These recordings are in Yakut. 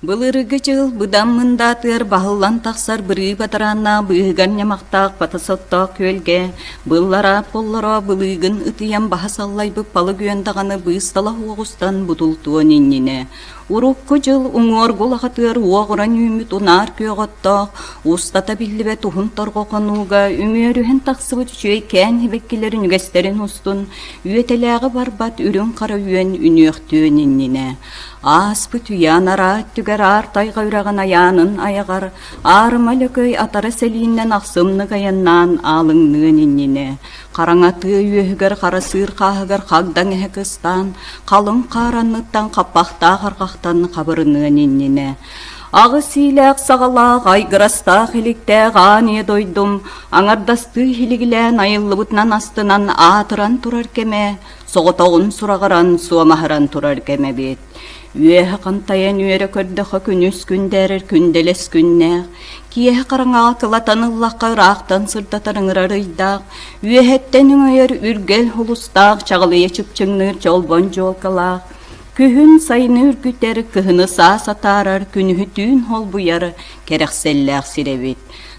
Былыргы дьыл быдан мындаатыгар баһыллан тахсар бырыы бадарааннаах быыһыгар ньамахтаах бата соттоох күөлгэ быллараап боллоро былыыгын ытыйан баһа саллайбыт балык үөн даҕаны быыстала уоҕустан бутултуон иннинэ урукку дьыл уҥуоргу улахатыгар уоҕуран үүммүт унаар күөх оттоох устата биллибэт уһун торҕо хонууга үмүөрүһэн тахсыбыт үчүгэйкээн сибэккилэрин үгэстэрин устун үөтэлээҕи барбат үрүҥ хара үөн үнүөхтүөн иннинэ Ааспыт үйэ анараа өттүгэр аар тайҕа үрэҕин айаанын айаҕар аарыма лөкөй атара сэлииннэн ахсымнык айаннаан аалыҥныан иннинэ хараҥа тыа үөһүгэр хара сыыр хааһыгар хагдаҥ эһэ кыстаан халыҥ хаар анныттан хаппахтаах арҕахтан хабырыныан иннинэ аҕыс иилээх саҕалаах айгырастаах иликтээх аан ийэ дойдум аҥардастыы иһилигилээн айыллыбытынан астынан аатыран турар кэмэ соҕотоҕун сураҕыран суомаһыран турар кэм эбит. Үөһэ хантайан үөрэ көрдөххө күнүс күндээрэр күндэлэс күннээх, киэһэ хараҥаҕа кылатан ыллахха ыраахтан сырдатар ыҥырар ыйдаах, үөһэттэн өҥөйөр үргэл улустаах чаҕылыйа чыпчыҥныыр чолбон дьуолкалаах, күһүн сайыны үргүтэр, кыһыны саас атаарар, күнүһү түүн холбуйар кэрэхсэллээх сир эбит.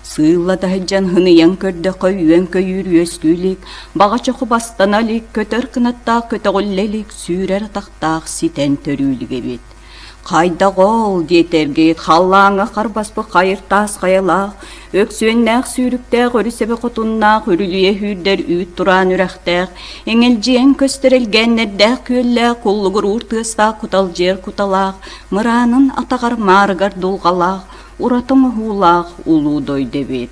Сыылла таһырдьан һыныйан көрдөххө үөн-көйүүр үөскүү илик, баҕа чоху бастана илик, көтөр кынаттаах көтөҕүллэ илик, сүүрэр атахтаах ситэн төрүү илик эбит. Хайдах ол, диэтэргит, халлааҥҥа харбаспыт хайыр таас хайалаах, өксүөннээх сүүрүктээх өрүс эбэ хотуннаах, үрүлүйэ сүүрдэр үүт тураан үрэхтээх, эҥэлдьийэн көстөр элгээннэрдээх күөллээх, куллугуруур тыастаах куталдьыйар куталаах, мыраанын атаҕар маарыгар дулҕалаах, ураты оҥоһуулаах улуу дойду эбит.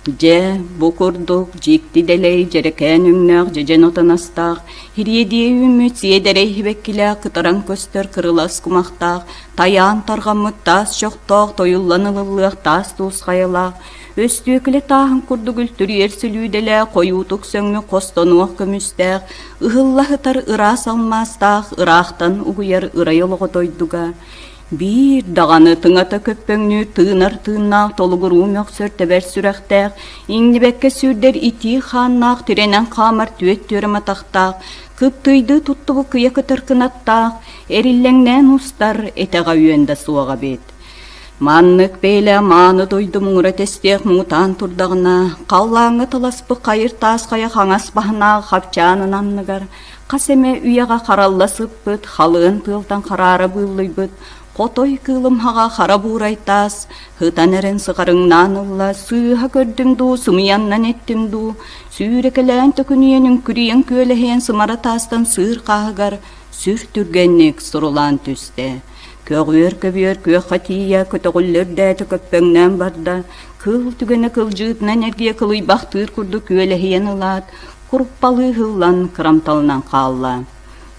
Дьэ, бу курдук дьикти дэлэй дьэрэкээн өҥнөөх дьэдьэн отонастаах, ириэдийэ үүммүт сиэдэрэй сибэккилээх кытаран көстөр кырылас кумахтаах, тайаан тарҕаммыт таас чохтоох тойуллан ылыллыах таас туус хайалаах, өстүөкүлэ тааһын курдук үлтүрүйэр сүлүүдэлээх, хойуутук сөҥмүт хостонуох көмүстээх, ыһылла сытар ыраас алмаастаах, ыраахтан угуйар ырай олоҕо дойдуга Биир даҕаны тыҥата көппөҥнүүр тыынар тыыннаах толугуруу мөхсөр тэбэр сүрэхтээх, иҥнибэккэ сүүрдэр итии хааннаах тирэнэн хаамар түөт түөрэм атахтаах, кыптыйдыы туттубут кыйа көтөр кынаттаах, эриллэҥнээн устар этэҕэ үөн да суоҕа эбит. Маннык бэйэлээх мааны дойду муҥура тэстиэх муҥутаан турдаҕына, халлааҥҥа таласпыт хайыр таас хайа хаҥас баһынаах хапчаанын анныгар Хас эмэ үйэҕэ харалла сыппыт, халыан тыалтан хараара быыллыйбыт, хотой кыылымһаҕа хара буурай таас, һытан эрэн сыҕарыҥнаан ылла, сыыһа көрдүм дуу, сымыйаннан эттим дуу, сүүрэкэлээн төкүнүйэн үҥкүрүйэн күөлэһийэн сымара таастан сыыр хааһыгар сүр түргэнник сурулаан түстэ. Көҕүөр-көбүөр күөххэ тиийэ көтөҕүллэ үрдээтэ көппөҥнөөн барда, кыыл түгэнэ кылдьыытынан эргийэ кылыйбахтыыр курдук күөлэһийэн ылаат, куруппалыы ыһыллан кырамталынан хаалла.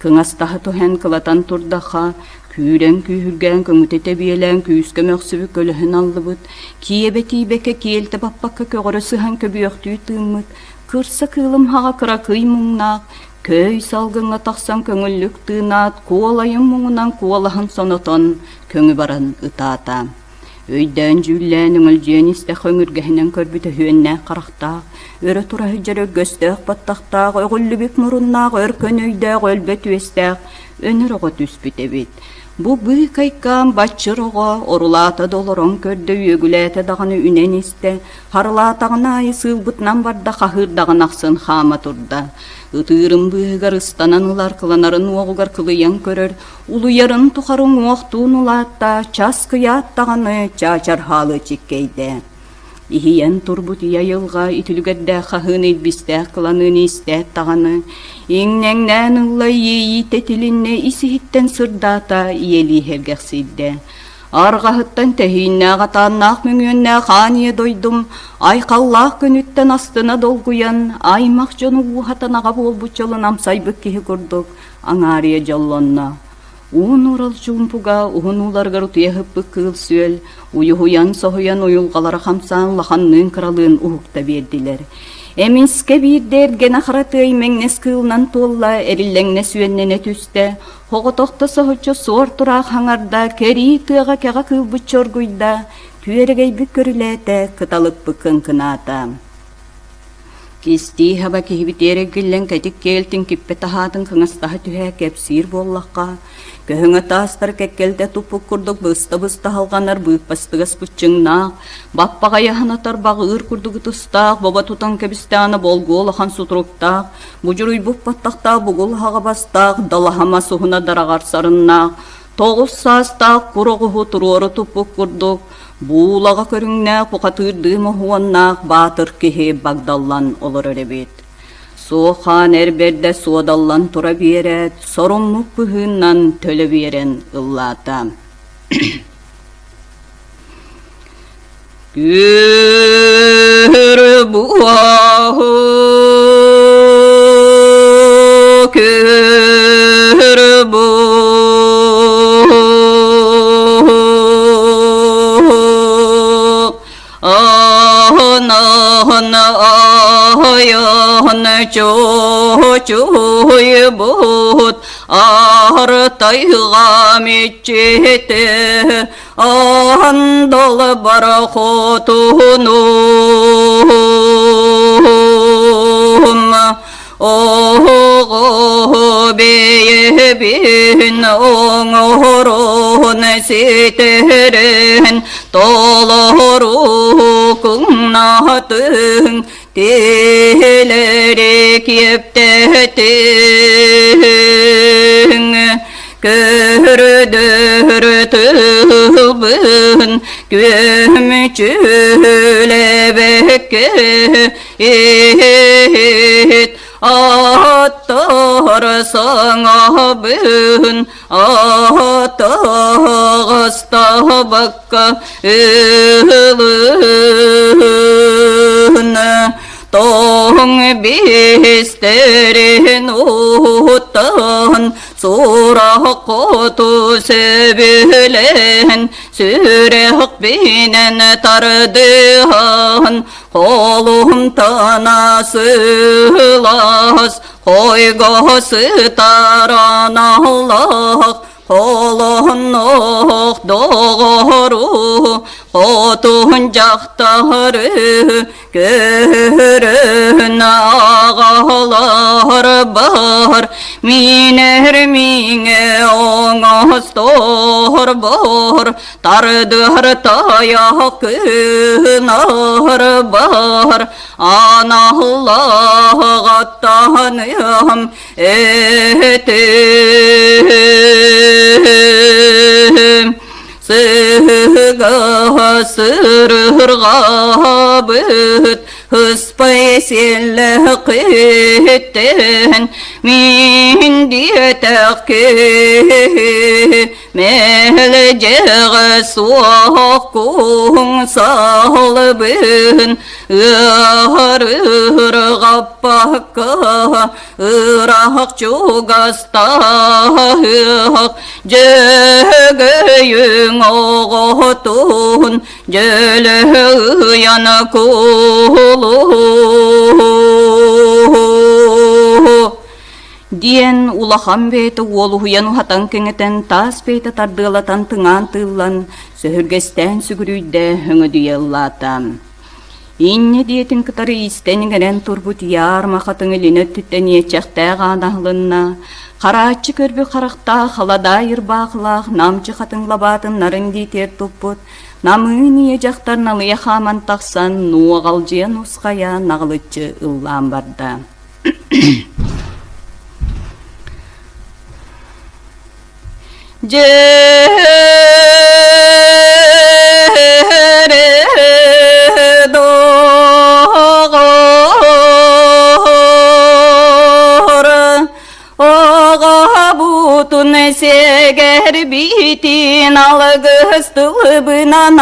Кыҥастаһа түһэн кылатан турдахха, күүрэн күүһүргээн көҥүтэ тэбиэлээн күүскэ мөхсүбүт көлөһүн аллыбыт, киэбэ тиийбэккэ киэлтэ баппакка көҕөрө сыһан көбүөхтүү тыыммыт, кырса кыылымһаҕа кыракый муҥнаах, көй салгыҥҥа тахсан көҥүллүк тыынаат, куолайын муҥунан куолаһын сонотон көҥү баран ытаата. Өйдөөн-дьүүллээн өҥөлдьүйэн истэххэ өҥүргэһинэн көрбүт өһүөннээх харахтаах, өрө тура сылдьар өргөстөөх баттахтаах, өҕүллүбүт муруннаах, өркөн өйдөөх өлбөт үөстээх өнөр оҕо түспүт эбит. Бу быыкайкаан баччыр оҕо орулаата да олорон көрдө, үөгүлээтэ даҕаны үнэн истэ, харылаатаҕына аайы сыылбытынан барда, хаһыырдаҕын ахсын хаама турда. Ытыырын быыһыгар ыстанан ылар, кыланарын уоҕугар кылыйан көрөр, Улуйарын тухары уҥуохтуун улаатта, час кыйаат даҕаны чаачарһаалы чиккэйдэ. Иһийэн турбут ийэ айылҕа үтүлүгэрдээх хаһыыны илбистээх кыланыыны истээт даҕаны, иҥнэҥнээн ылла иэйиитэ тилиннэ, ис-иһиттэн сырдаата, ийэлии сэргэхсийдэ. Арҕаһыттан тэһииннээх атааннаах мөҥүөннээх аан ийэ дойдум айхаллаах күнүттэн астына долгуйан, аймах дьону ууһатан аҕа буолбут дьолун амсайбыт киһи курдук аҥаарыйа дьоллонно. Уун урал чуумпуга уһун ууларыгар утуйа сыппыт кыыл-сүөл уйуһуйан соһуйан уйулҕалара хамсаан улаханныын-кыралыын уһукта биэрдилэр. Эмискэ биирдэ эргэнэ хара тыай мэҥнэс кыылынан туолла, эриллэҥнэс үөннэнэ түстэ, соҕотохто соһуччу суор тураах хаҥарда, кэрии тыаҕа кэҕэ кыылбыт чоргуйда, күөрэгэйбит көрүлээтэ, кыталыкпыт кыҥкынаата. Кистии хаба киһибит эргиллэн кэтик кээлтин киппэ таһаатын кыҥастаһа түһэ кэпсиир буоллахха, көһөҥө таастар кэккэлдэ туппут курдук быста-быста халҕанар быыппастыгас быччыҥнаах, баппаҕай аһынатар баҕыыр курдук ытыстаах, бобо тутан кэбистэҕинэ болгуо улахан сутуруктаах, будьуруйбут баттахтаах бугул аһаҕабастаах, далаһа мас уһуна дараҕар сарыннаах, 9 саастаах кур оҕуһу туруору туппут курдук, буулаҕа көрүҥнээх бухатыырдыы моһуоннаах баатыр киһи багдаллан олорор эбит. Суохаан эр бэрдэ суодаллан тура биэрээт, соруммут быһыынан төлө биэрэн ыллаата. Күр буоһу күр бу Аһын чуйбут ар тайҕам иччитэ Аан далбар хотунум оҕо бэйэбин оҥорон ситэрэн толору кыҥнатын тилэри киэптэтиҥ көрдөр тылбын күөмчүлэбэккэ иһит аттар саҥабын атаҕастаабакка ылын тоҥ биистэрин уттан сурах хоту сөбүлээн сүрэхпинэн тардыһан холумтана сылаас хойго сытар аналлаах холоннох доҕору хотун дьахтары көрөн аҕалар бар миинэр миҥэ оҥостор бор тардыһар тайах кынар бар аналлаах аттаныам этим сыһыга сырырҕаабыт ыспай сиэллэхиттэн мин диэтэх киһи мэлдьэҕэ суохкун саалбын ыарырҕаппакка ыраах чугастаах дьөгөйүҥ оҕотун дьөлөһүйэн кулу диэн улахан бэйэтэ уолуһуйан уһатан кэҥэтэн таас бэйэтэ тардыалатан тыҥаан тыыллан сөһүргэстээн сүгүрүйдэ өҥөдүйэ ыллаата. Инньэ диэтин кытары истэн иҥэрэн турбут Яарма хатыҥ илин өттүттэн иэччэхтээх аан аһылынна, харааччы көрбүт харахтаах халадаай ырбаахылаах намчы хатыҥ лабаатын нарын диитиэр туппут намыын ийэ дьахтар налыйа хааман тахсан нуоҕалдьыйан усхайа наҕылыччы ыллаан барда. Дьээрэ доҕор оҕобутун сэгэрбитин алгыс тылбынан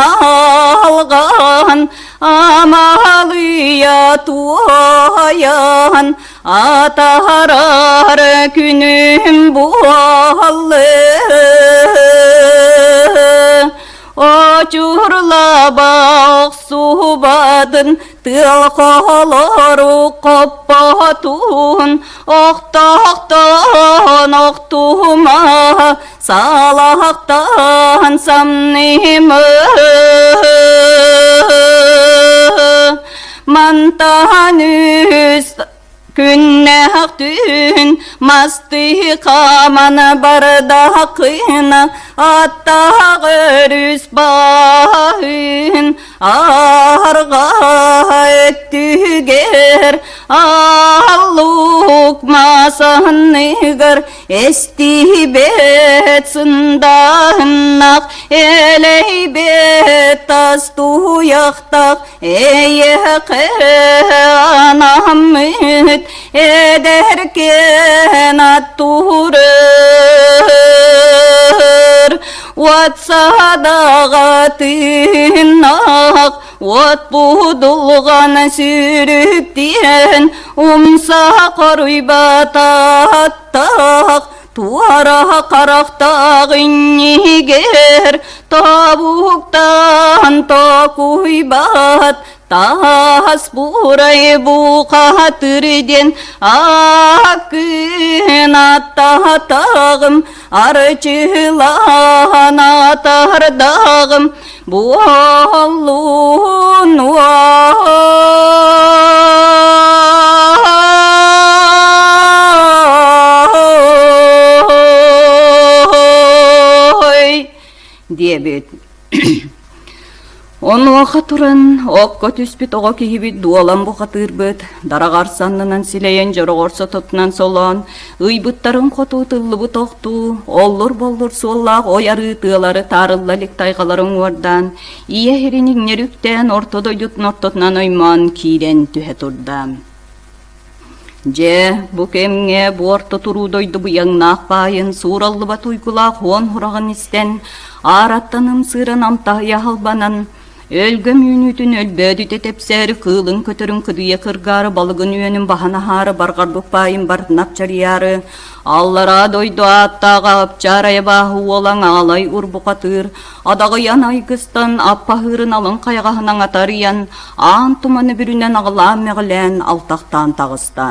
алҕаан амалыйа туойан атаарар күнүм буоллы очурлаба охсубатын тыал холору хоппотун охтохтон охтума салахтан самныма. Мантан үс күннээх түүн мастыы хааман бардаххына аттаах өрүс баһын арҕаа өттүгэр аллук масанныгар эстибэт сындаһыннах элэйбэт тас туйахтах эйэхэ анаммыт эдэркээн аттуурар уот садаҕа тыыннаах уот будулҕан сүүрүктиэн умса хоруйбататтах туора харахтаах иннигэр тобуктаан токуйбат таас буурай бухатыр диэн аккын аттаатаҕым арчылаан атардаҕым буоллун ой диэбит. Онуоха туран, окко түспүт оҕо киһибит дуолан бухатыырбыт, дараҕар саннынан силэйэн дьороҕор сототунан солоон, ыйбыттарын хоту тыллыбыт охтуу, оллур-боллур суоллаах ой арыы тыалары таарылла илик тайҕаларын уордаан, ийэ иһирин иҥнэри үктээн орто дойдутун ортотунан оймоон киирэн түһэ турда. Дьэ, бу кэмҥэ бу орто туруу дойду быйаҥнаах баайын суураллыбат уйгулаах уон хураҕын истэн, аараттан ымсыыран амтаһыйа халбанан, өлгөм үүнүүтүн өлбөөдүтэ тэпсээри кыылын көтөрүн кыдыйа кыргаары балыгын үөнүн баһан аһаары барҕарбыт баайын барытын апчарыйаары, аллараа дойду ааттааҕа Апчаар айабааһы уолаҥ аалай урбухатыыр, адаҕыйан айгыстан аппаһыырын алын хайаҕаһын аҥатарыйан, аан туманы бүрүнэн аҕылаан-мэҕилээн алтахтаан таҕыста.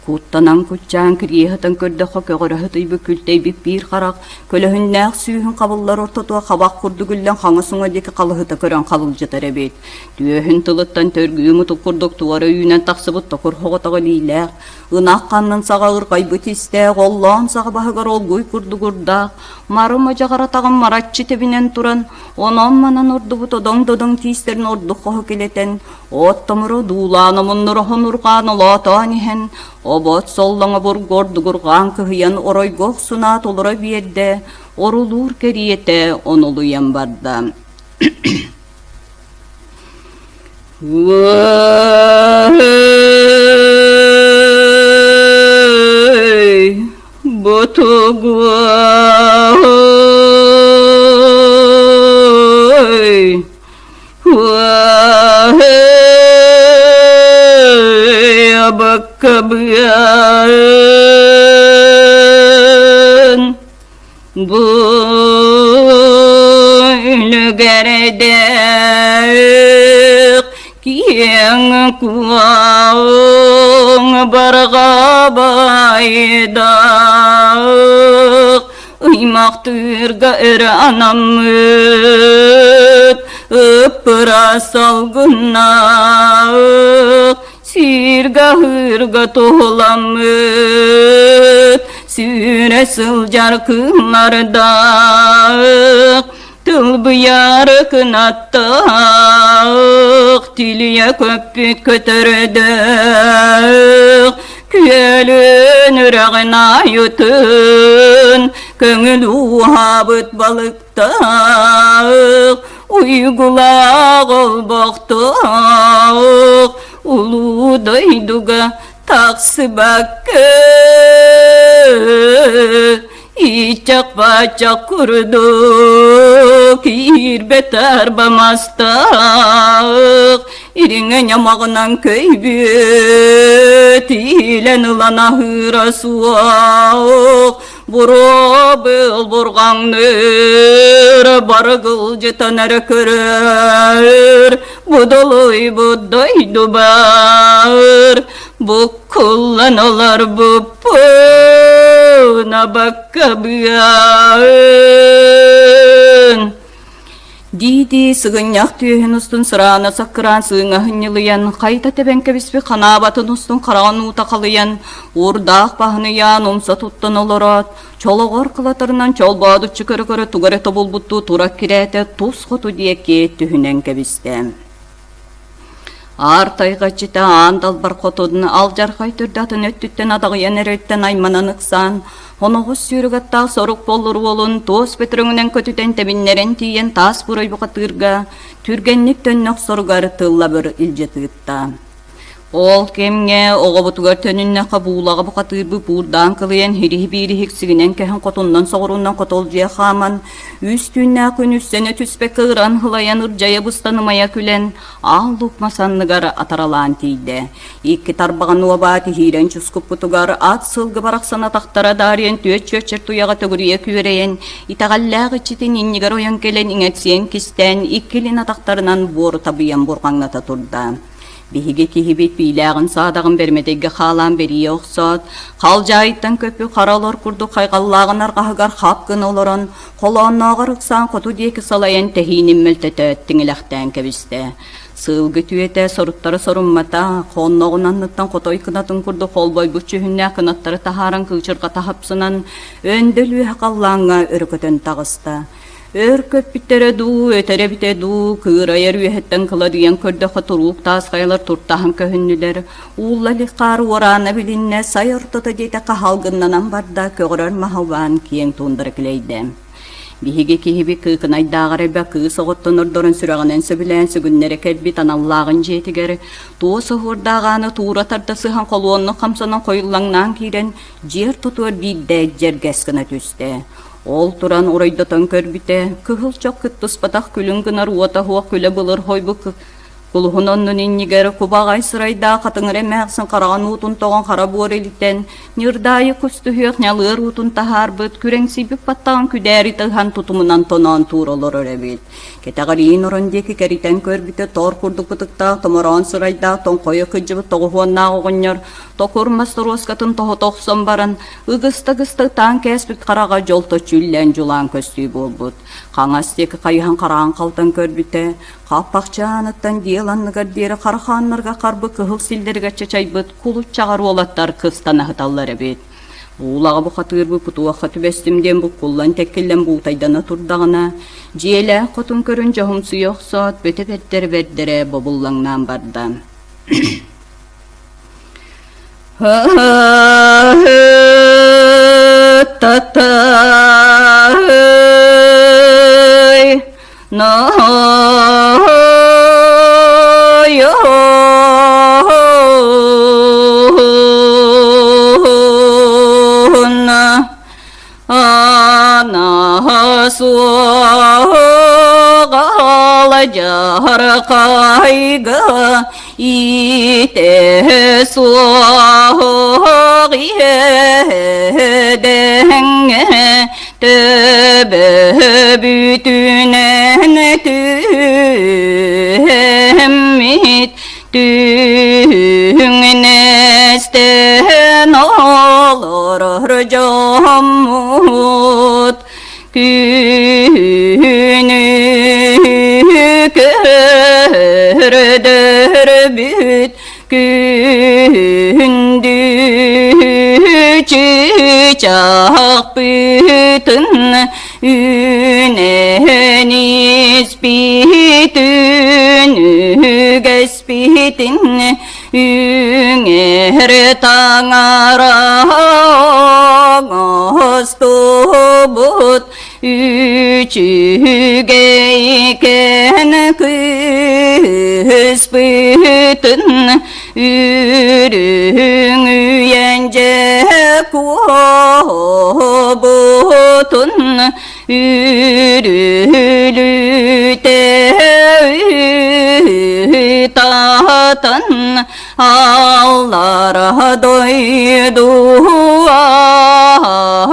Куттанан куччаан кириэһитэн көрдөххө көҕөрөһө тыйбыт күлтэйбит биир харах, көлөһүннээх сүүһүн хабыллар ортотугар хабах курдук үллэн хаҥас уҥа диэки халыһыта көрөн халылдьытар эбит. Түөһүн тылыттан төргүү мутук курдук туора үүнэн тахсыбыт токур хоҕотоҕо илиилээх, ынах ханнын саҕа ырҕайбыт истээх, оллоон саҕа баһыгар олгуй курдук урдаах, мары модьаҕар атаҕын мараччы тэбинэн туран, онон-манан ордубут одоҥ-додоҥ тиистэрин ордук хоһу килэтэн, оттомура дуулаан омуннураһын урҕаан олоотоон иһэн, обот соллоҥо бургордугурҕаан кыһыйан оройго охсунаат олоро биэрдэ, орулуур кэриэтэ онолуйан барда. Ой, ботугуай, ой, абаккабыан. Бу үлүгэрдээх киэҥ куоҥ барҕа байдаах ыймахтыырга өрө анаммыт ыппыра салгыннаах сииргэ-аһыырга туһуламмыт сүүрэ сылдьар кыыллардаах тылбыйары кынаттаах тилийэ көппүт көтөрдөөх күөлүн үрэҕин айытын көҥүл ууһаабыт балыктаах уйгулаах олбохтоох улуу дойдуга тахсыбакка ииччэх-бааччах курдук иирбэт арбамастаах ириҥэ ньамаҕынан көйбүт иилэн ылан аһыыра суох буруо бурҕаҥныыр барыгылдьытан эрэ көрөр будулуйбут дойдубар буккуллан олорбуппун абаккабыан. Дии-дии сыгынньах түөһүн устун сыраана саккыраан сыыҥаһын ньылыйан, хайта тэбэн кэбиспит ханаабатын устун хараҕын уута халыйан, уурдаах баһын ыйаан умса туттан олороот, чолоҕор кылатарынан чолбоодуччу көрө-көрө тугу эрэ тобулбуттуу тура кирээтэ тус хоту диэки түһүнэн кэбистэ. Аар тайҕа иччитэ аан далбар хотун алдьархай төрдө атын өттүттэн адаҕыйан эрэриттэн айманан ыксаан, оноҕос сүүрүк аттаах сорук боллур уолун туос бөтөрөҥүнэн көтүтэн тэбиннэрэн тиийэн таас бурай бухатыырга түргэнник төннө охсоругар тыллабыр илдьэ тыытта. Ол кэмҥэ оҕобутугар төнүннэххэ буулаҕа бухатыырбыт буурдаан кылыйан хириһи-биири иһиксигинэн кэһэн хотуннан-соҕурууннан хотолдьуйа хааман, үс түүннээх күн үссэнэ түспэккэ ыран-һылайан ырдьайа быстан ымайа күлэн, аал лук мас анныгар атаралаан тиийдэ. Икки тарбаҕын уобаат иһиирэн чускуппутугар ат сылгы барахсан атахтара даарыйан түөт чүөччэр туйаҕа төгүрүйэ күөрэйэн, итэҕэллээх иччитин иннигэр ойон кэлэн иҥэтсийэн кистээн икки илин атахтарынан буору табыйан бурҕаҥната турда. Биһиги киһибит биилээҕин-саадаҕын бэрмэдэйгэ хаалаан бэрийэ охсоот, халдьаайыттан көппүт хара олор курдук хайҕаллааҕын арҕаһыгар хап гына олорон, холооннооҕор ыксаан хоту диэки салайан тэһиинин мөлтөтөөт тиҥилэхтээн кэбистэ. Сыылгы түөтэ соруттары соруммата, хонноҕун анныттан хотой кынатын курдук холбойбут дьүһүннээх кынаттары таһааран кыычырҕата хапсынан, өндөл үөһэ халлааҥҥа өрө көтөн таҕыста. Өр көппүттэрэ дуу, өтөрө эбитэ дуу, кыырайар үөһэттэн кыладыйан көрдөххө туруук таас хайалар туртаһан көһүннүлэр, уулла илик хаар уораана билиннэ, сай ортото диэтэххэ халгыннанан барда, көҕөрөр маһа убаан киэҥ туундара килэйдэ. Биһиги киһибит кыыкынайдааҕар элбэх кыыс оҕоттон ордорон сүрэҕинэн сөбүлээн сүгүннэрэ кэлбит аналлааҕын дьиэтигэр туос оһуордаах ааны туура тарда сыһан холуоннук хамсанан хойуллаҥнаан киирэн дьиэр тутуор биирдэ дьэргэс гына түстэ. Ол туран оройдотон көрбүтэ, кыһыл чох кыттыспатах күлүҥ гынар уота суох күлэ былыр хойбут кулуһун оннун иннигэр кубаҕай сырайдаах хатыҥыр эмээхсин хараҕын уутун тоҕон хара буор илитэн, ньырдаайы кус түһүөх ньалыар уутун таһаарбыт, күрэҥсийбит баттаҕын күдээри тыһан тутумунан тоноон туура олорор эбит. Кэтэҕириин орон диэки кэритэн көрбүтэ, тор курдук ытыктаах томороон сырайдаах тоҥхойо кырдьыбыт тоҕуһуоннаах оҕонньор токур мас торуоскатын тоһута охсон баран, Ыгыста-ыгыста ытаан кээспит хараҕа дьолточчу үллээн дьулаан көстүү буолбут. Хаҥас диэки хайыһан хараан халтан көрбүтэ, хаппахчы ааныттан диэл анныгар диэри хара хааннарга харбы кыһыл силлэригэр чачайбыт кулуччаҕар уолаттар кыстан аһыталлар эбит. Буулаҕа бухатыырбы кутуохха түбэстим диэн буккуллан тэккиллэн буутайдана турдаҕына, дьиэлээх хотун көрөн дьоһумсуйа охсоот, бөтө бэрдэрэ бэрдэрэ бобуллаҥнаан барда. Та-та-й, Дьархайга иитэ суох иэдэҥҥэ төбөбүтүнэн түһэммит Түҥнэстэн олорор дьоммут күнү көрдөрбүт күндү чыычаахпытын үүнэн испитин үгэспитин үҥэр таҥара оҥостубут үчүгэйкэн кыыспытын Үрүҥ үйэн дьэ куобутун үрүлүтэ ыытатан аллара дойду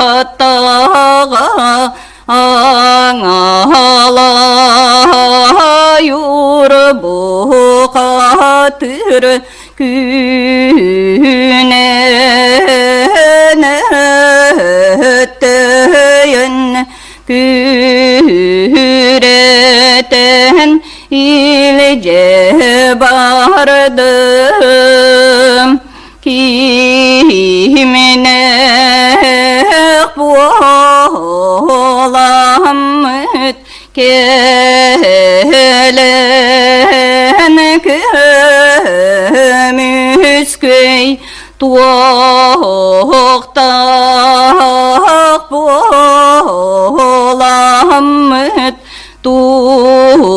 аттаҕа Аҥалайур бухатыр күнэн өттөйөн күрэтэн. Этэн илдьэ бардым кимнээх буоламмыт кэлэн көмүскэй туохтаах буоламмыт тугунан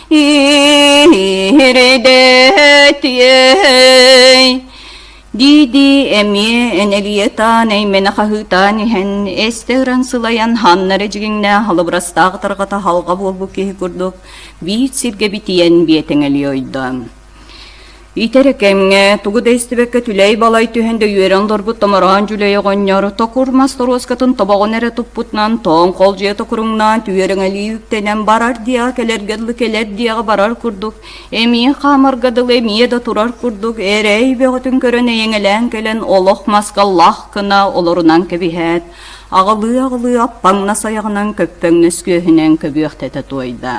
ирдэтиэй дии-дии эмиэ энэлийэ таан эймэнэ хаһыытаан иһэн эстэ ыран сылайан ханна эрэ дьигиҥнээх халыбырастаах тарҕата халҕа буолбут киһи курдук биир сиргэ битийэн биэтэҥэлии ойдо. Ити эрэ кэмҥэ тугу да истибэккэ түлэй-балай түһэн дөйүөрэн олорбут томороон дьүлэй оҕонньор токур мас торуоскатын тобоҕун эрэ туппутунан тоҥ холдьуйа токуруҥнаан түөрэҥэлии үктэнэн барар диэҕэ кэлэргэ дылы кэлэр диэҕэ барар курдук эмиэ хаамарга дылы эмиэ да турар курдук эрэй бөҕөтүн көрөн эйэҥэлээн кэлэн олох маска лах гына олорунан кэбиһээт аҕылыы-аҕылыы аппаҥнас айаҕынан көппөҥнөс күөһүнэн көбүөхтэтэ туойда.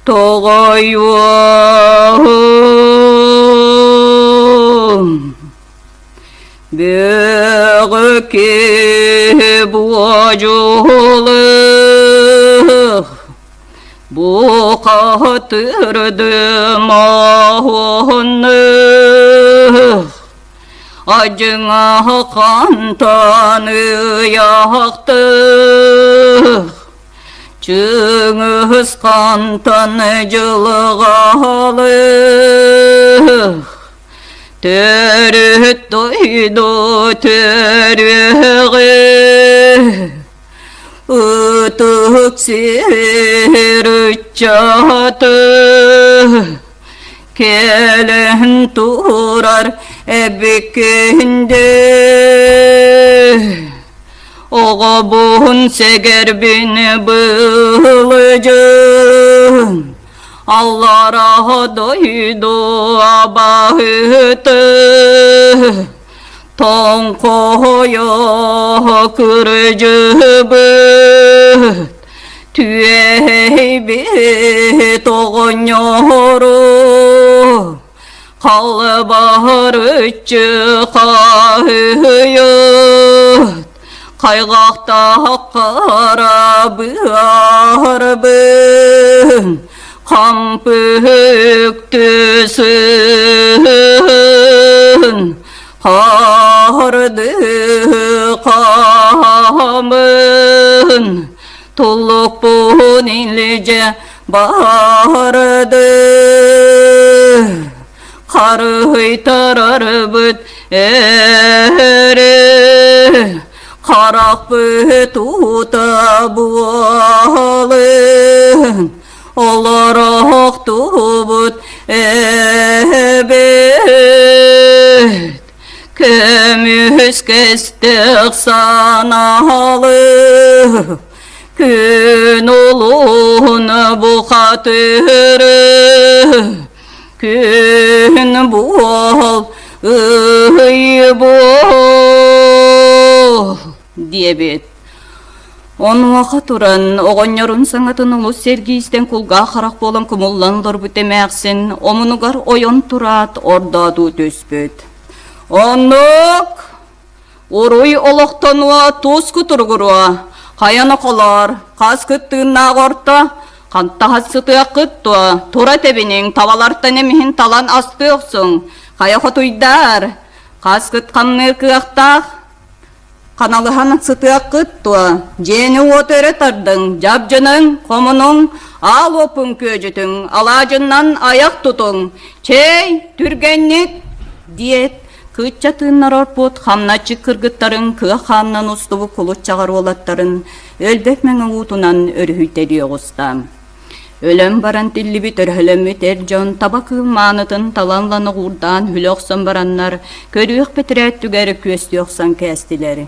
Тоҕойуом бөҕө киһи буодьулух бу хатырдым оһуннух Адьыҥаһа хантан ыйаахтых, Чыҥыс хантан дьылҕалых, Төрүт дойду төрүөҕү, Ытык сир ыччаты Кэлэн турар эбиккин дыы, Оҕобун сэгэрбин былдьын, Аллараа дойду абаһыты, Тоҥхойо кырдьыбыт, Түөһэйбит оҕонньору халбарыччы хаһыйыт, хайҕахтаах хара быарбын хампы үктүсүн харды хамын Туллукпун илдьэ барды, харыһыйтарарбыт эрэ, харахпыт уута буолын, олороохтубут эбит. Көмүс кэстэх санаалы Күн улуһун бухатыры Күн буол ый буол диэбит. Онуоха туран, оҕонньорун саҥатын олус сэргии истэн кулгаах-харах буолан кумуллан олорбут эмээхсин омунугар ойон тураат ордоотуу түспүт. Оннук! Уруй олохтонуо, туску туругуруо, хайан околоор, хас кыттыыннаах орто, хантаһас сытыаххыт дуо, тура тэбиниҥ, табалартан эмиһин талан астыы охсуҥ, хайа хотуйдаар, хас кыт хамныыр кыахтаах, Ханалыһан сытыаххыт дуо, дьиэни-уоту өрө тардыҥ, дьабдьыныҥ, хомунуҥ, аал уоппун күөдьүтүҥ, алаадьыннан айах тутуҥ, чэй, түргэнник, диэт, кыычча тыыннар орпут хамначчыт кыргыттарын кыа хаанынан устубут кулуччаҕар уолаттарын өлбөт мэҥэ уутунан өрүһүйтэрии оҕуста. Өлөн баран тиллибит өрөһөлөммүт эр дьон таба кыыл маанытын талан ылан оҕуурдаан хүлэ охсон бараннар, көрүөх бэтэрээттүгэр күөстүү охсон кээстилэр.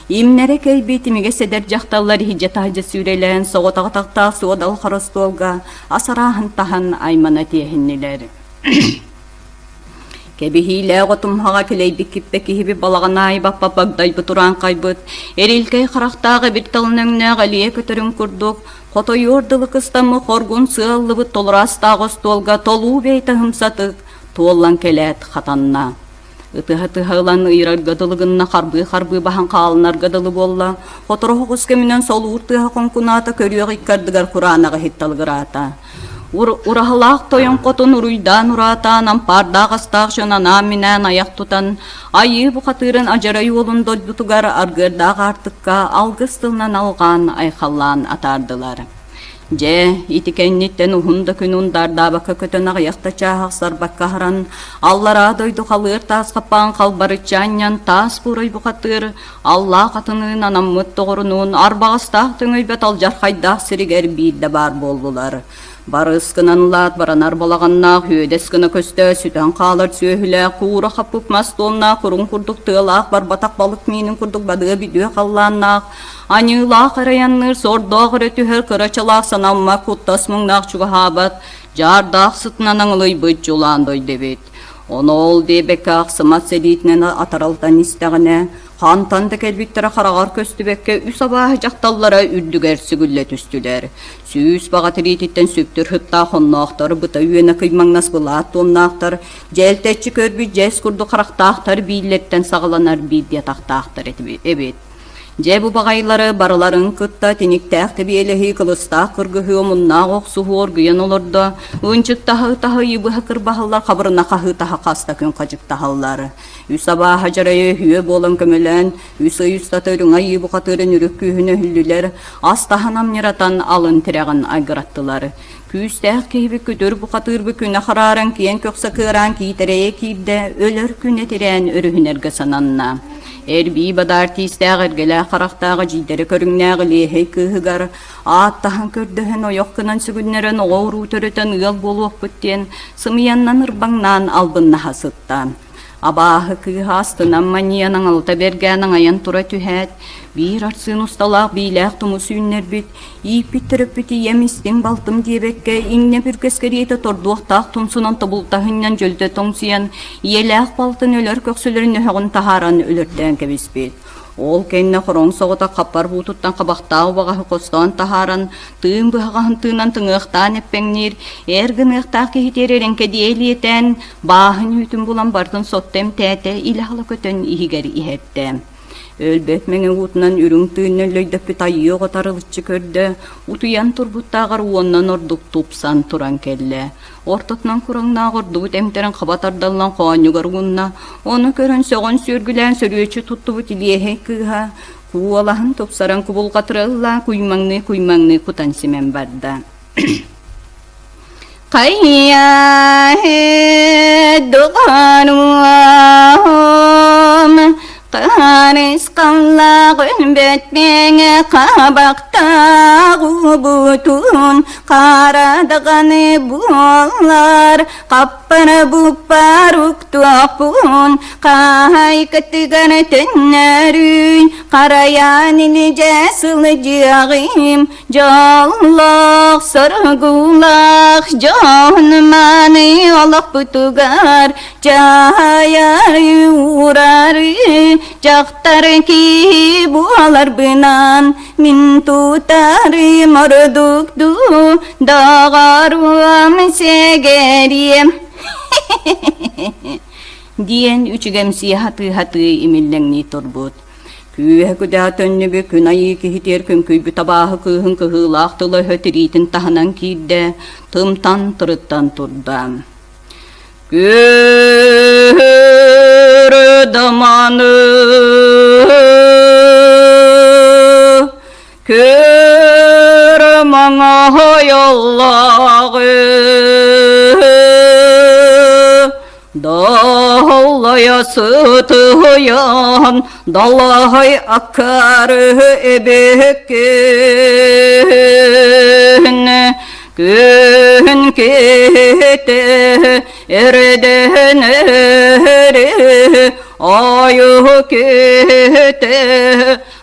Имнэрэ кэлбит имигэс эдэр дьахталлар иһирдьэ-таһырдьа сүүрэлээн соҕотох атахтаах суодал хоростуолга ас арааһын таһан аймана тиэһиннилэр. Кэбиһиилээх отумһаҕа килэйбит киппэ киһибит балаҕан аайы баппа багдайбыт урааҥхайбыт, эрилкэй харахтаах эбит талын өҥнөөх элиэ көтөрүн курдук, хотойуор дылы кыстаммыт хоргун сыаллыбыт толураастаах остуолга толуу бэйэтэ ымсатык туоллан кэлээт хатанна. Ытыһа-тыһа ылан ыйырарга дылы гынна, харбыы-харбыы баһан хаалынарга дылы буолла. Хоторо оҕус кэминэн солуур тыаһа хоҥкунаата, көрүөх икки ардыгар кураанах иһит талыгыраата. Ураһалаах тойон хотун уруйдаан ураатаан, ампаардаах астаах дьон анаан-минээн айах тутан, айыы бухатыырын адьарай уолун дойдутугар аргыардаах аартыкка алгыс тылынан алҕаан, айхаллаан атаардылар. Дьэ, ити кэнниттэн уһун да күн ундаардаабакка көтөн аҕыйах да чааһах сарбакка аһаран, аллараа дойду халыар таас хаппаан халбарыччы анньан таас буурай бухатыыр аллаах атыныын анаммыт доҕорунуун арбаҕастаах төҥөйбөт алдьархайдаах сиригэр биирдэ баар буоллулар. Барыс гынан ылаат баранар балаҕаннаах үөдэс гына көстөө сүтэн хаалар сүөһүлээх куура хаппыт мас туомнаах курун курдук тыалаах барбатах балык миинин курдук бадыа бүдүө халлааннаах Аньыылаах эрайанныыр сордоох эрэ түһэр кыра чалаах санаммат куттас муҥнаах чугаһаабат, дьаардаах сытынан аҥылыйбыт дьулаан дойду эбит. Ону ол диэбэккэ ахсымат сэриитинэн атаралтан истэҕинэ, хантан да кэлбиттэрэ хараҕар көстүбэккэ үс абааһы дьахталлара үрдүгэр сүгүллэ түстүлэр. Сүүс баҕа тириититтэн сүктүр сыттаах онноохтор, быта үөнэ кыймаҥнас былаат туомнаахтар, дьээлтэччи көрбүт дьэс курдук харахтаахтар бииллэртэн саҕаланар биирдии атахтаахтар эбит. Дьэ бу баҕайылары барыларын кытта тиниктээх тэбиэлэһии, кылыстаах кыргыһыы, омуннаах охсуһуу оргуйан олордо, ынчыктаһа-ытаһа ыйы быһа кырбаһаллар, хабырына хаһыытаһа хас да күн хадьыктаһаллар. Үс абааһа дьарайа үһүө буолан көмөлөөн, үс ый устата үрүҥ айыы бухатыырын үрүк күүһүн өһүллүлэр, ас таһан амньыратан алын тирэҕин айгыраттылар. Күүстээх киһибит күтүр бухатыырбыт күнэ харааран киэҥ көхсө кыараан киитэрэйэ киирдэ, өлөр күнэ тирээн өрүһүнэргэ сананна. Эрбии бадаар тиистээх эргэлээх харахтаах эдьиийдэрэ көрүҥнээх илиэһэй кыыһыгар ааттаһан көрдөһөн ойох гынан сүгүннэрэн оҕо-уруу төрөтөн ыал буолуохпут диэн сымыйаннан ырбаҥнаан албыннаһа сытта. Абааһы кыыһа астынан манньыйан аҥалыта бэргээн аҥайан тура түһээт, биир арсыын усталаах биилээх тумус үүннэрбит, ииппит төрөппүт ийэм истиҥ балтым диэбэккэ, иҥнэ бүргэс кэриэтэ тордуохтаах тумсунан тобултаһынньан дьөлтө тоҥсуйан, ийэлээх балтын өлөр көхсүлэрин өһөҕүн таһааран өлөртөөн кэбиспит. Ол кэннэ хороҥ соҕотох хаппар буутуттан хабахтаах убаҕаһы хостоон таһааран, тыын быһаҕаһын тыынан тыҥыахтаан эппэҥниир, эр гыныахтаах киһитигэр эрэҥкэдийэ илиэтээн, бааһын үүтүн булан бардын сотто эмтээтэ, илэ-ала көтөн иһигэр иһэртэ. Өлбөт мэҥэ уутунан үрүҥ тыынна өллөйдөппүт айыы оҕото арылыччы көрдө, утуйан турбуттааҕар уоннан ордук тупсан туран кэллэ. Ортотунан кураҥнаах ордубут эмтэрин хаба тардаллан хоонньугар угунна, ону көрөн сөҕөн сүөргүлээн сөрүөччү туттубут илиэһэй кыыһа куолаһын тупсаран кубулҕатыра ылла, куймаҥныы-куймаҥныы кутан симэн барда. Хайа доҕоруом Харысхаллаах өлбөт мэҥэ хабахтаах уубутун хара даҕаны буоллар хаппара буппар уктуохпун хаһайкатыгар төннөрүүн харайан илдьэ сылдьыаҕым Дьоллоох, соргулаах дьон мааны олохпутугар дьаһайары уурары дьахтар киһи буоларбынан мин тутары мордук дуу доҕоруом сэгэриэм диэн үчүгэмсийэ сатыы-сатыы имиллэҥнии турбут. Күүһэ күдэҕэ төннүбүт күн айыы киһитигэр күҥкүйбүт абааһы кыыһын кыһыылаах тыла-өһө тириитин таһынан киирдэ, тымтан тырыттан турда. Күөрө даманы Көр маҥаһайаллааҕы Даллайа сытыйан далаһай аккары эбиккин Күн киһитэ эрдэн эри айы киһитэ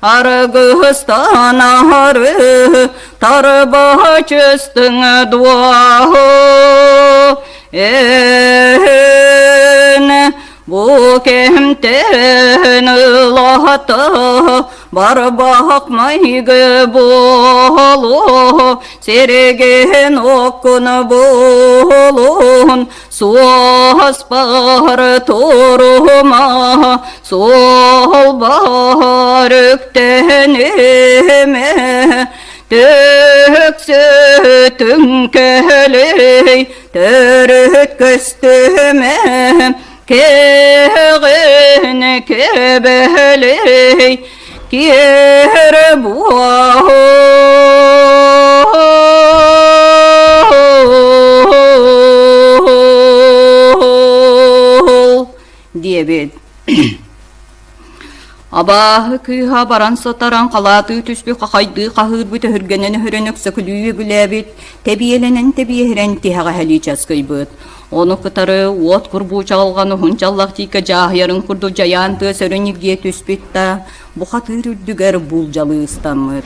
Аргыстан аһары тарбачыстыҥ дуоһу эн. Бу кэмтэн ылата барбах майгы буолуо, сиргин оккун буолун, суоспар турума, суолбар үктэнимэ, Төксөтүҥ көлүй, төрүт көстүмэ, кэҕин кэбэлэй, киэр буол диэбит. Абааһы кыыһа баран сатаран халаатыы түспүт хахайдыы хаһыырбыт өһүргэнэн өһөрөн өксөкүлүү үөгүлээбит, тэбиэлэнэн тэбиэһирэн тиһэҕэ эһэлии часкыйбыт. Ону кытары уот курбуу чаҕылҕан уһун чаллах тииккэ дьааһыйарын курдук дьайаан тыа сөрүн ньиргийэ түспүт да, бухатыыр үрдүгэр буулдьалыы ыстаммыт.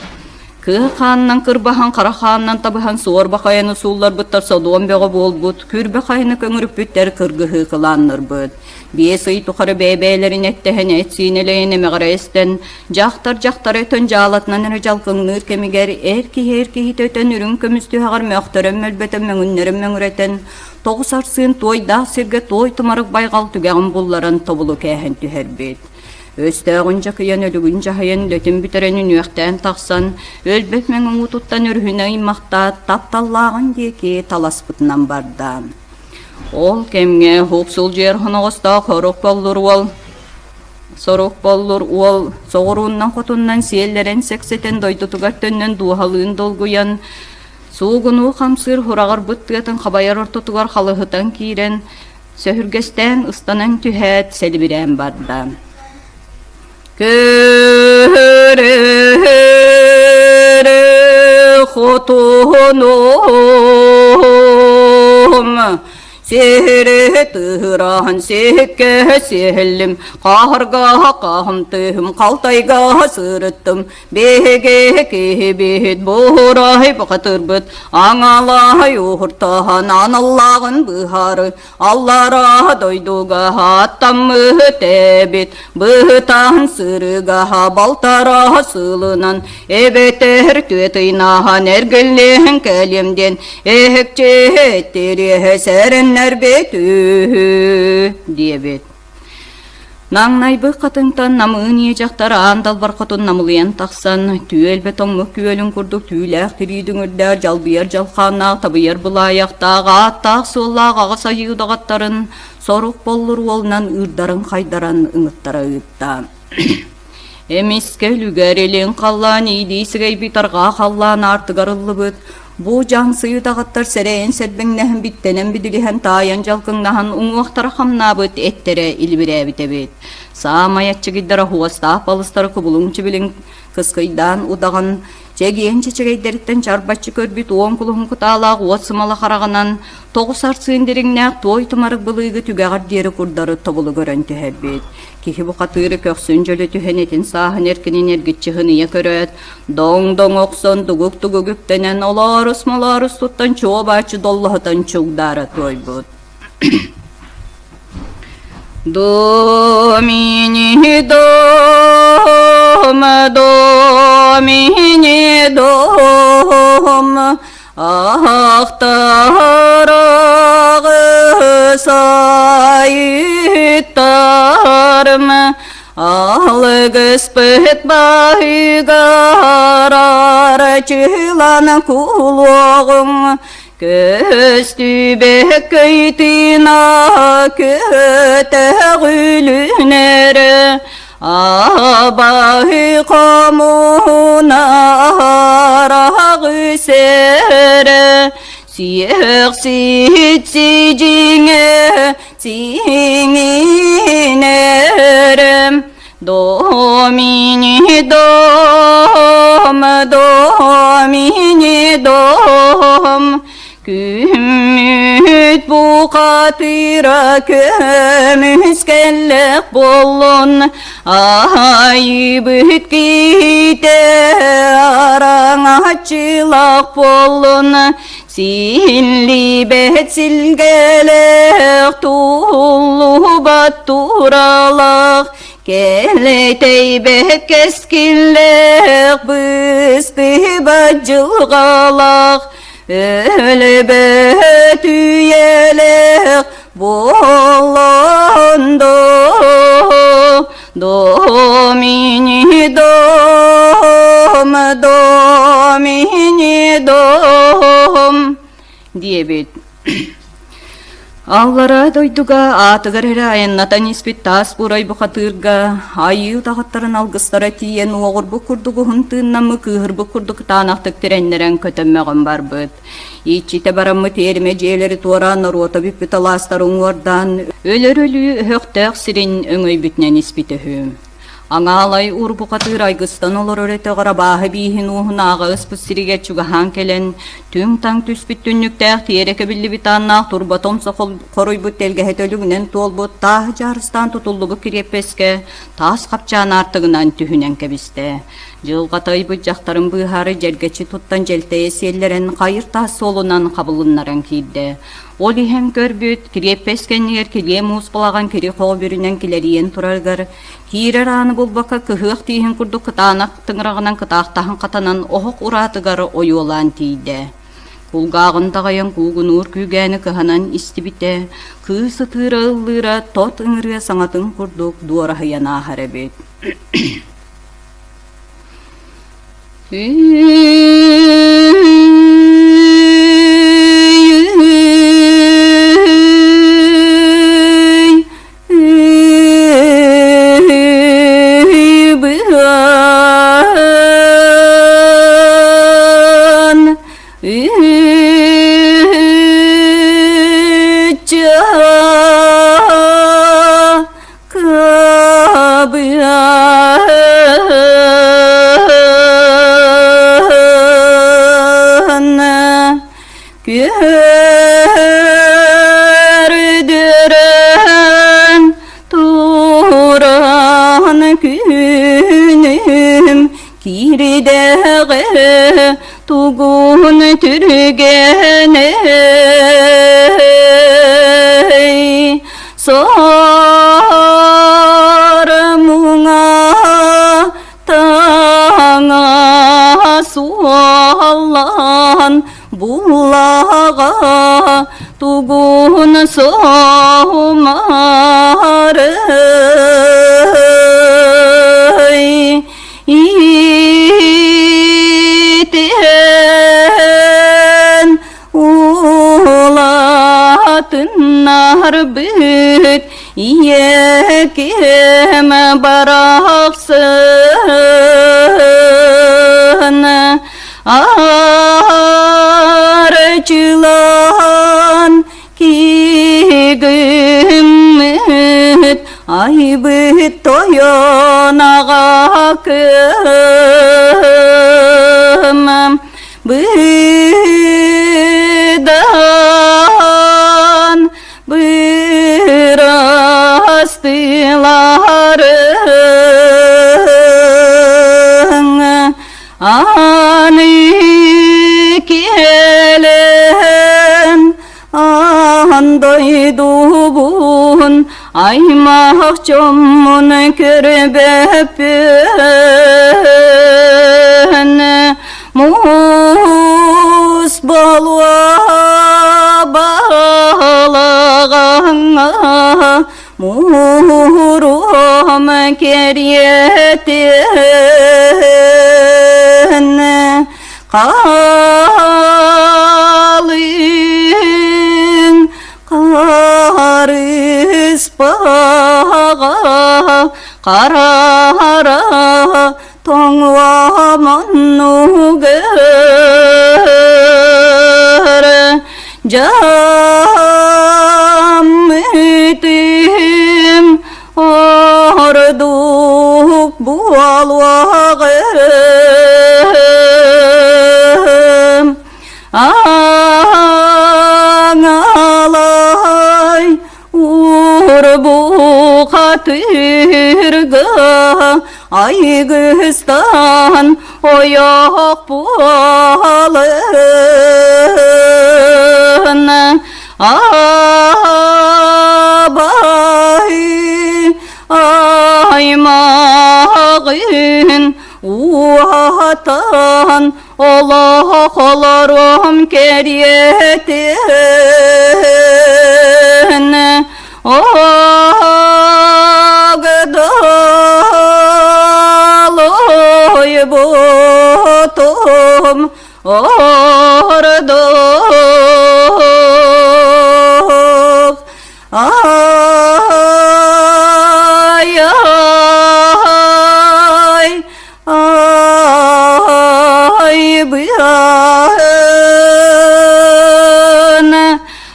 Кыа хаанынан кырбаһан, хара хаанынан табыһан суорба хайаны суулларбыттар содуом бөҕө буолбут, күрбэ хайаны көҥүрүппүттэр кыргыһыы кылааннырбыт. Биэс ый тухары бэйэ-бэйэлэрин эттэһэн, эт-сиин элэйэн эмэҕирэ истэн, дьахтар дьахтара өтөн дьаалатынан эрэ дьалкыҥныыр кэмигэр эр киһи эр киһитэ өтөн үрүҥ көмүс түһэҕэр мөхтөрөн мөлбөтөн мөҥүннэрэн мөҥүрэтэн, тоҕус арсыын туойдаах сиргэ туой тумарык байҕал түгэҕин булларан тобулу кээһэн түһэрбит. Өстөөҕүн дьакыйан, өлүгүн дьаһайан, үлэтин бүтэрэн үнүөхтээн тахсан, өлбөт мэҥэ уутуттан өрүһүнэ ыймахтаат, тапталлааҕын диэки таласпытынан барда. Ол кэмҥэ уһук сылдьыар хоноҕостоох хорук боллур уол сорук боллур уол соҕурууннан-хотуннан сиэллэрэн сэксэтэн дойдутугар төннөн дууһалыын долгуйан суугунуу хамсыыр хураҕырбыт тыатын хабайар ортотугар халыһытан киирэн сөһүргэстээн ыстанан түһээт сэлибирээн барда. Көрө хотунум сири тыыраан сикке сиһиллим хаһарга хаһымтыым халтайга сырыттым биһиги киһибит буурай бухатырбыт аҥалай уһуртаһан аналлааҕын быһаары Аллараа дойдуга аттаммыт эбит, быһытан сырыгаһа балтараа сылынан эбэтэр түөтыйнаһан эргиллиэн кэлиэм диэн эһэкчиһэттириэһэ сэрэннэрбит үһү диэбит. Маҥнайбы хатыҥтан намыын ийэ дьахтар аан далбар хотун намылыйан тахсан, түөлбэ тоҥмут күөлүн курдук түүлээх тирии дүҥүрдээх дьалбыйар дьалхааннаах табыйар былаайахтаах ааттаах-суоллаах аҕыс айыы удаҕаттарын сорук боллур уолунан ыырдарын хайдаран ыҥыттара ыытта. Эмискэ үлүгэр илин халлаан иилии сигэйбит арҕаа халлаан аартыгар ыллыбыт, Бу дьаҥсыйы даҕаттар сэрэйэн сэрбэҥнэһэн биттэнэн бидилиһэн таайан дьалкыҥнаһан уҥуохтара хамнаабыт эттэрэ илибирээбит эбит. Саамай аччыгыйдара хуостаах балыстара кубулуҥ чибилиҥ кыскыйдаан удаҕан чэгиэн чэчэгэйдэриттэн чарбаччы көрбүт уон кулуһун кутаалаах уот сымала хараҕынан тоҕус арсыын дириҥнээх туой тумарык былыыгы түгэҕэр диэри курдары тобулу көрөн түһэрбит. Киһи бухатыыры көхсүн дьөлө түһэн этин сааһын эркинин эргиччи һыныйа көрөөт, доҥ-доҥ охсон дугук-тугук үктэнэн олоорус-молоорус туттан чуо-бааччы доллоһутан чугдаара туойбут. Домини дом, домини дом, Ахтараҕы сайыттарым, алгыспыт баһыгар арчылан кулуоҕуҥ, көстүбэт көйтүнэ көтөҕүлүнэр Абаһы хомуна араҕы сэрэ, сиэхсит сидьиҥэ сиҥинэрэ. Домини дом, домини дом, Күммүт бухатыра көмүскэллэх буоллун, айыбыт киһитэ араҥаччылах буоллун, Силлибэт силгэлээх, туллубат туралаах, кэлэтэйбэт кэскиллээх, быстыбат дьылҕалаах, өлбөт үйэлээх буоллун доо, Домини дом, домини дом диэбит. Аллараа дойдуга аатыгар эрэ айаннатан испит таас бурай бухатыырга айыы утаҕыттарын алгыстара тиийэн уоҕурбут курдук уһун тыыннаммыт кыыһырбыт курдук кытаанахтык тирэннэрэн көтөммөҕүн барбыт. Иччитэ бараммыт иэримэ дьиэлэри туораан норуота бүппүт алаастары уҥуордаан, өлөр өлүү өһөхтөөх сирин өҥөйбүтүнэн испитэ үһү. Аҥаалай ур-бухатыыр айгыстан олорор өтөҕөр абааһы бииһин уоһун ааҕа ыспыт сиригэр чугаһаан кэлэн, түҥ-таҥ түспүт түннүктээх тиэрэ кэбиллибит ааннаах турба томсо хоруйбут тэлгэһэтэ өлүгүнэн туолбут тааһы дьаарыстаан тутуллубут кириэппэскэ таас хапчаан аартыгынан түһүнэн кэбистэ. Дьылҕата ыйбыт дьахтарын быыһаары дьэргэччи туттан дьэлтэйэ сиэллэрэн хайыр таас суолунан хабылыннаран киирдэ. Ол иһэн көрбүт, кириэппэс кэннигэр килиэ муус балаҕан кири-хоҕу бүрүнэн килэрийэн турарыгар, киирэр ааны булбакка кыһыах тииһин курдук кытаанах тыҥыраҕынан кытаахтаһан хатанан оһох ураатыгар ойуолаан тиийдэ. Кулгааҕын даҕайан куугунуур күүгээни кыһанан истибитэ, кыыс ытыыра ыллыыра тот ыҥырыа саҥатын курдук дуораһыйан ааһар эбит. Кыбыан Көрдөрөн туран күнүм киирдэҕэ тугун түргэнэй Сарымҥа таҥа суоллаан булаҕа тугун соһумарый Итэн Улаатыннарбыт ийэкэм барахсан арчылаан кигиммит айбыт тойон аҕакым Быдан бырастыыларыҥ аны кэлэн аан дойдубун аймах дьоммун көрбөппүн муус буолуо балаҕаҥҥа муруом кэриэтин Халыҥ харыспаҕа харара тоҥуо муннугар дьаммытым ордук буолуоҕым Аҥалай урбухатырга айгыстан ойох буолын Абай аймаҕын уһатан олох олоруом кэриэтин Огдолуйбутум ордук Ай-ай, ай быһан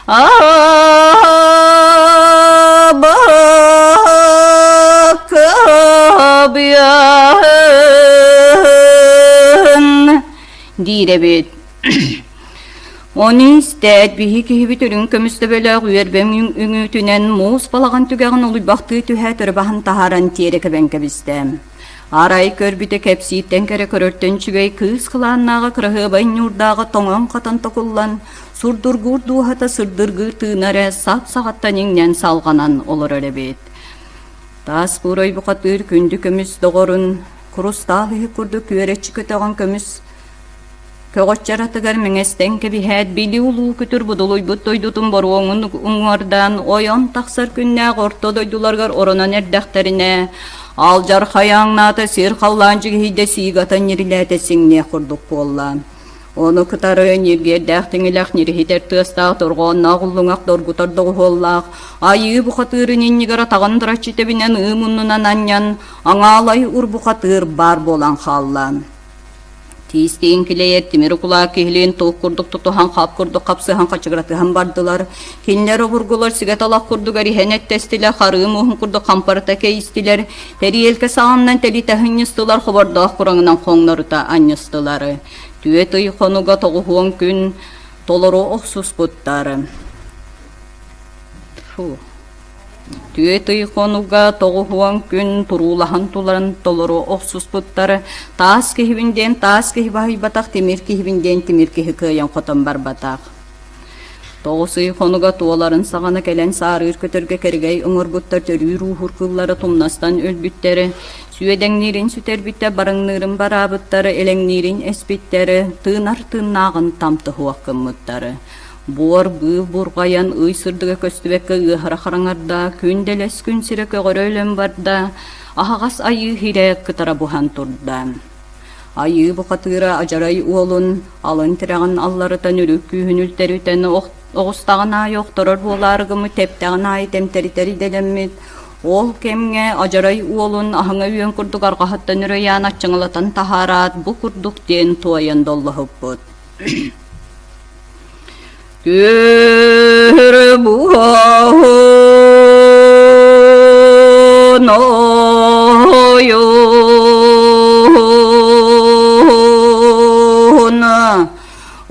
Абакабыан диир эбит. Ону истээт, биһи киһибит үрүҥ көмүс төбөлөөх үөрбэҥ үҥүүтүнэн муус балаҕан түгэҕин олуйбахтыы түһээт өрө баһан таһааран тиэрэ кэбэн кэбистэ. Арай көрбүтэ кэпсииртэн кэрэ көрөртөн үчүгэй кыыс кылааннааҕа кыраһыабай ньуурдааҕа тоҥон-хатан токуллан, сурдургуур дууһата сырдыргыыр тыына эрэ сап-саҕаттан иҥнэн салҕанан олорор эбит. Таас буурай бухатыыр күндү көмүс доҕорун курустаал иһит курдук күөрэччи көтөҕөн көмүс Көҕөччөр атыгар мэҥэстэн кэбиһээт, били улуу күтүр будулуйбут дойдутун боруоҥун уҥуордаан ойон тахсар күннээх орто дойдуларыгар оронон эрдэхтэринэ, алдьархай ааҥнаата сир-халлаан дьигиһийдэ сиигата ньирилээтэ сиҥниэх курдук буолла. Ону кытары ньиргиэрдээх тиҥилэх ньириһитэр тыастаах дорҕоонноох уллуҥах доргутар доҕуһуоллаах айыы бухатыырын иннигэр атаҕын дыраччы тэбинэн ыы муннунан анньан аҥаалай урбухатыыр баар буолан хаалла. Тиистиин килэйэр тимир укулаах киһилиин туох курдук тутуһан хап курдук хапсыһан хачыгыратыһан бардылар. Кинилэр обургулар сигэ талах курдук эриһэн эттэстилэр, харыы муоһун курдук хампарыта кэйистилэр, тэриэлкэ саҕаннан тэлитэ анньыстылар, хобордоох кураҥынан хоҥнорута анньыстылар. Түөт ый хонуга тоҕуһуон күн толору охсуспуттар. Фу. Түөт ый хонуга тоҕуһуон күн туруулаһан туларын толору охсуспуттар, таас киһибин диэн таас киһи баһыйбатах, тимир киһибин диэн тимир киһи кыайан хотон барбатах. Тоҕус ый хонуга туоларын саҕана кэлэн саарыыр көтөргө кэрэгэй оҥорбуттар төрүүр-ууһуур кыыллара тумнастан өлбүттэр, сүөдэҥниирин сүтэрбиттэр, барыҥныырын бараабыттар, элэҥниирин эспиттэр, тыынар тыыннааҕын тамтыһуох гыммыттар. Буор быыл бурҕайан, ый сырдыга көстүбэккэ ыаһара хараҥарда, күн дэлэс күн сирэ көҕөрө өлөн барда, аһаҕас айыы иһирэ кытара буһан турда. Айыы бухатыыра адьарай уолун алын тирэҕин алларытан үрүк күүһүн үлтэритэн оҕустаҕын аайы охторор буолаары гыммыт, тэптэҕин аайы тэмтэритэр идэлэммит. Ол кэмҥэ адьарай уолун аһыҥа үөн курдук арҕаһыттан үрөйээн аччыҥалатан таһаараат бу курдук диэн туойан доллоһуппут. Түр буһун ойун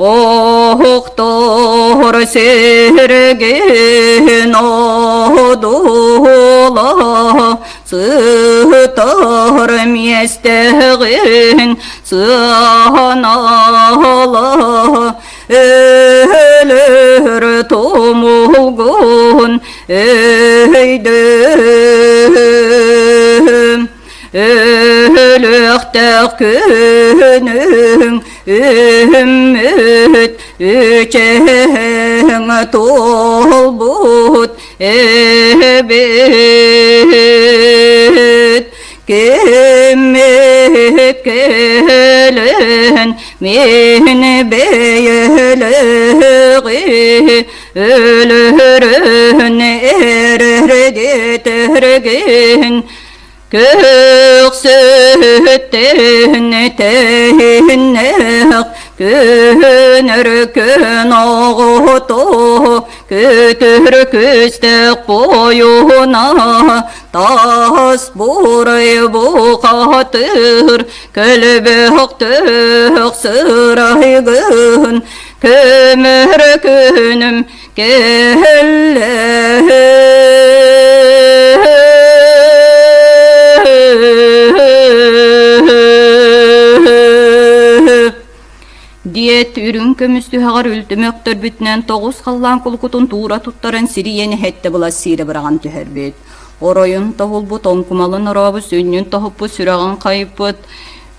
Оһохтор сэргин одула Сытар миэстэҕин сыанаала өлөр тумулгун өйдөм өлүөхтээх күнүҥ үммүт үчэһэҥ туолбут эбит киммит кэлэн мин бэйэлэҕи өлөрөн эрэргитэргин Көхсүттэн тэһиннэх күнөр күн оҕото күтүр күстэх буойуна тас бурай бухатыр көлбөхтөх сырайгын көмөр күнүм кэллэ Диэт, үрүҥ көмүс түһэҕэр үлтү мөхтөрбүтүнэн тоҕус халлаан кулукутун туура туттаран сирийэн эһэттэ былас сиирэ быраҕан түһэрбит. Оройун тоһулбут, оҥкумалын орообут, сүнньүн тоһуппут, сүрэҕин хайыппыт,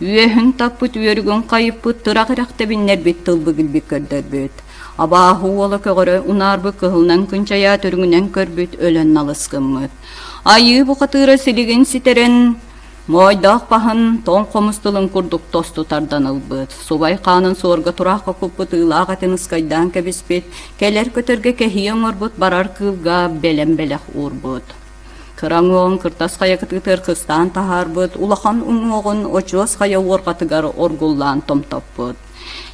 үөһүн таппыт, үөрүгүн хайыппыт, тырах ирэхтэбиннэрбит, тылбыгылбит көрдөрбүт. Абааһы уола көҕөрө унаарбыт кыһылынан кынчайаат үрүҥүнэн көрбүт, өлөн налыс гыммыт. Айыы бухатыыра силигин ситэрэн Моойдоох баһын тоҥ хомус тылын курдук тосту тардан ылбыт, субай хаанын суорга тураахха куппут ыылаах этин ыскайдаан кэбиспит, кэлэр көтөргө кэһии оҥорбут барар кыылга бэлэм бэлэх уурбут. Кыра уҥуоҕун кыртас хайа кытыытыгар кыстаан таһаарбыт, улахан уҥуоҕун очуос хайа уорҕатыгар оргуллаан томтоппут.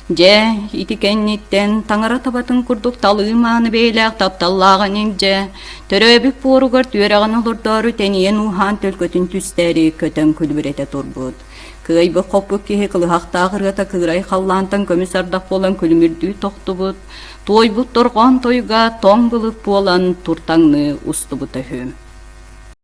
Дьэ, ити кэнниттэн таҥара табатын курдук талыы мааны бэйэлээх тапталлааҕын илдьэ, төрөөбүт буоругар түөрэҕин олордоору тэнийэн ууһаан төлкөтүн түстээри көтөн күлүбүрэтэ турбут. Кыайбыт-хоппут киһи кылыһахтаах ырыата кыырай халлаантан көмүс ардах буолан күлүмүрдүү тохтубут, туойбут дорҕоон тойуга тоҥ былыт буолан туртаҥныы устубута үһү.